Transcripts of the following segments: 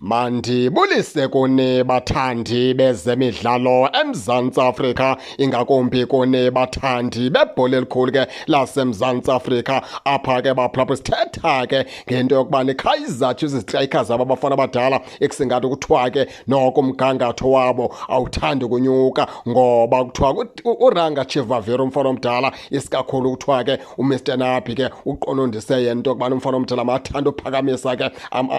Mandibulise kuni bathandi bezemidlalo eMzantsi Afrika, ingakumbi kuni bathandi bebhola elikhulu ke laseMzantsi Afrika. Apha ke baphulaphula sithetha ke ngento yokuba neKaizer Chiefs strikers aba bafana abadala ekusingathi kuthiwa ke noko umgangatho wabo awuthandi kunyuka, ngoba kuthiwa uRanga Chivaviro umfana omdala, isikakhulu kuthiwa ke uMr Nabi ke uqonondise yena into yokubana umfana omdala mathanda uphakamisa ke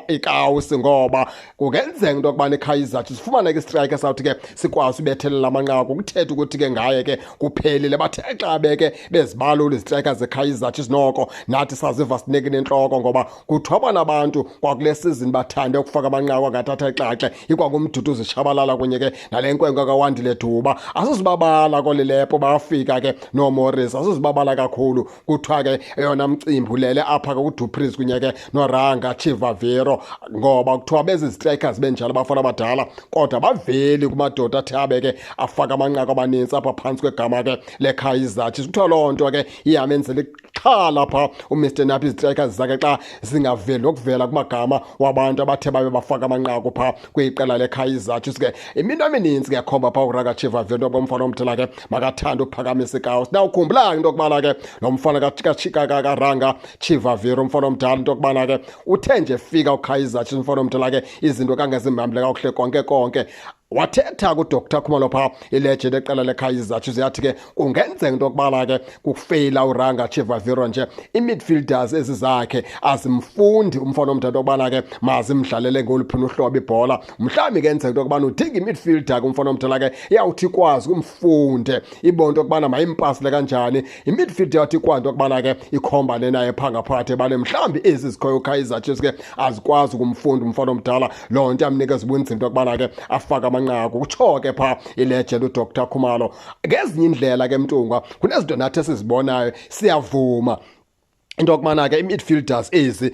ikawusi, ngoba kungenzeka into yokubana iKaizer Chiefs sifumane ke istrike esawuthi ke sikwazi ubethelela amanqaku. Kuthetha ukuthi ke ngaye ke kuphelile. Bathe xa beke bezibalula izitrike zeKaizer Chiefs, noko nathi saziva sineke nentloko, ngoba kuthiwa abana abantu kwakule season bathande ukufaka amanqaku angathatha ixaxe ikwanguMduduzi Shabalala kunye ke nale nkwenkwe kaWandile Duba. Asizibabala kolilepo bafika ke noMorris, asizibabala kakhulu. Kuthiwa ke eyona mcimbi ulele apha ke kuDu Preez kunye ke noRanga Chivaviro, ngoba kuthiwa bezi strikers benjalo abafana abadala, kodwa baveli kumadoda athe abe ke afaka amanqaku amaninzi apha phantsi kwegama ke leKaizer Chiefs. Kuthiwa loo nto ke iyamenzela ixhala pha uMr Nabi, izistrikers zakhe xa zingaveli nokuvela kumagama wabantu abathe babe bafaka amanqaku pha kwiqela leKaizer Chiefs. Ke iminto emininzi ke khomba pha uRanga Chivaviro into yokuba umfana omdala ke makathande uphakamisa ikawusi. Nawukhumbula into yokubana ke lo mfana kaRanga Chivaviro, umfana omdala, into yokubana ke uthe nje fika uKaizer Chiefs umfana omdala ke izinto kangezimhambele kakuhle konke konke. Wathetha kuDr Khumalo pha, ilegend eqela leKaizer Chiefs, yathi ke kungenzeka into yokubana ke kufeyila uRanga Chivaviro nje i-midfielders ezi zakhe azimfundi umfana omdala into yokubana ke mazimdlalele ngoluphi uhlobo ibhola. Mhlawumbi kenzeka into yokubana udinga i-midfielder ke umfana omdala ke iyawuthi ikwazi kumfunde, ibone into yokubana mayimpasile kanjani i-midfield, yathi ikwazi into yokubana ke ikhombane naye phaa ngaphakathi ebaleni. Mhlawumbi ezi zikhoyo Kaizer Chiefs ke azikwazi ukumfunda umfana omdala, loo nto yamnikeza ubunzima into yokubana ke afake amanqaku, kutsho ke phaa ilegend uDr Khumalo. Ngezinye indlela ke Mntungwa, kunezinto nathi esizibonayo, siyavuma into yokubana ke i-midfielders ezi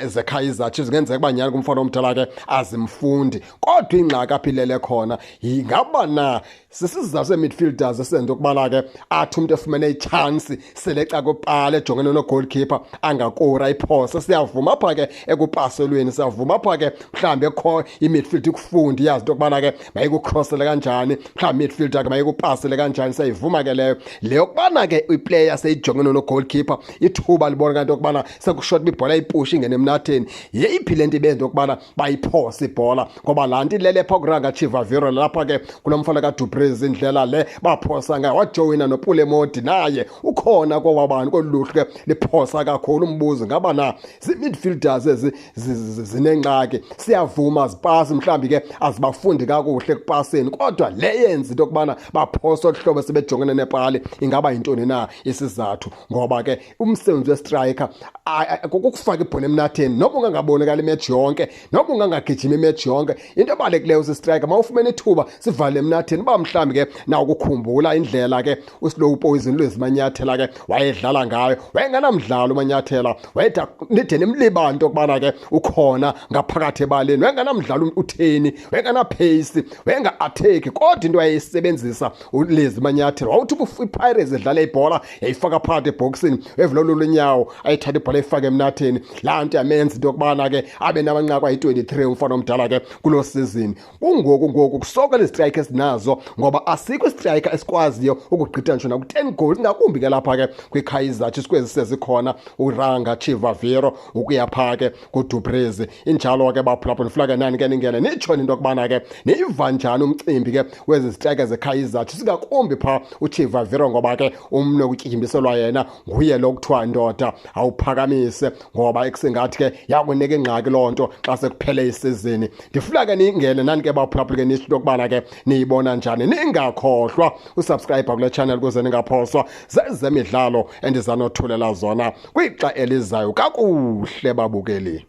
zeKaizer Chiefs ngenzeka uba nyhani kumfana omdala ke azimfundi, kodwa ingxaki apha ilele khona yingaba na sisizathu see-midfielders esenza ukubana ke athi umntu efumene itshansi sele ecaka upala ejongene no-goalkeeper angakora iphose. Siyavuma apha ke ekupaselweni, siyavuma apha ke mhlawumbi ekho i-midfield ikufundi, yazi into yokubana ke mayikucrossele kanjani, mhlawumbi midfielder ke mayikupasele kanjani, siyayivuma ke leyo. Le yokubana ke iplayer seyijongene no-goalkeeper, ithuba libona kanti yokubana sekushota ibhola ipusha ingene emnatheni, yeyiphi le nto ibenza yokubana bayiphose ibhola? Ngoba laa nto ilele phaa kuRanga Chivaviro, lapha ke kulo mfana kaDu Preez, indlela le baphosa ngayo, wajoyina noPule Mmodi, naye ukhona kowa bantu kolu luhlu ke liphosa kakhulu. Umbuzo ngaba na zii-midfielders ezi zinengxaki? Siyavuma zipasi, mhlawumbi ke azibafundi kakuhle ekupaseni, kodwa le yenza into yokubana baphose olu hlobo sebejongene nepali ingaba yintoni na isizathu? Ngoba ke umsebenzi westriker kukufaka ibhola emnatheni, noba ungangabonakali imatch yonke, noba ungangagijimi imatch yonke, into ebalulekileyo usistriker mawufumene ithuba sivale emnatheni. Uba mhlawumbi ke nawukukhumbula indlela ke uSlow Poison lwezimanyathela ke wayedlala ngayo, wayenganamdlalo uManyathela, wayede nide nimlibane into yokubana ke ukhona ngaphakathi ebaleni, wayenganamdlalo utheni, wayenganapace, wayenga-attack, kodwa into wayeyisebenzisa uLezi Manyathela, wawuthi iPirates edlala ibhola yayifaka phakathi ebhokisini, evula olunyawo ayithatha ibhola ayifake emnatheni. Laa nto yamenza into yokubana ke abe namanqaku ayi-23 umfana omdala ke kuloo season. Kungoku ngoku kusokola izistrike esinazo, ngoba asikho istriker esikwaziyo ukugqitha ngisho naku-10 goals, ngakumbi ke lapha ke kwiKaizer Chiefs kwezi sezikhona uRanga Chivaviro ukuya phaa ke kuDu Preez. Injalo ke baphulaphula, ndifuna ke nani ke ningene nitsho into yokubana ke niyiva njani umcimbi ke wezi zitrike zeKaizer Chiefs, ngakumbi phaa uChivaviro, ngoba ke umnwe kutyityimbisela yena, nguye lo kuthiwa ndoda awuphakamise, ngoba ekusengathi ke yakunika ingxaki loo nto xa sekuphele isizini. Ndifuna ke ningene nani ke baphulaphula ke nisho into yokubana ke niyibona njani. Ningakhohlwa usubscribe kule channel ukuze ningaphoswa zezemidlalo endizanothulela zona kwixa elizayo. Kakuhle babukeli.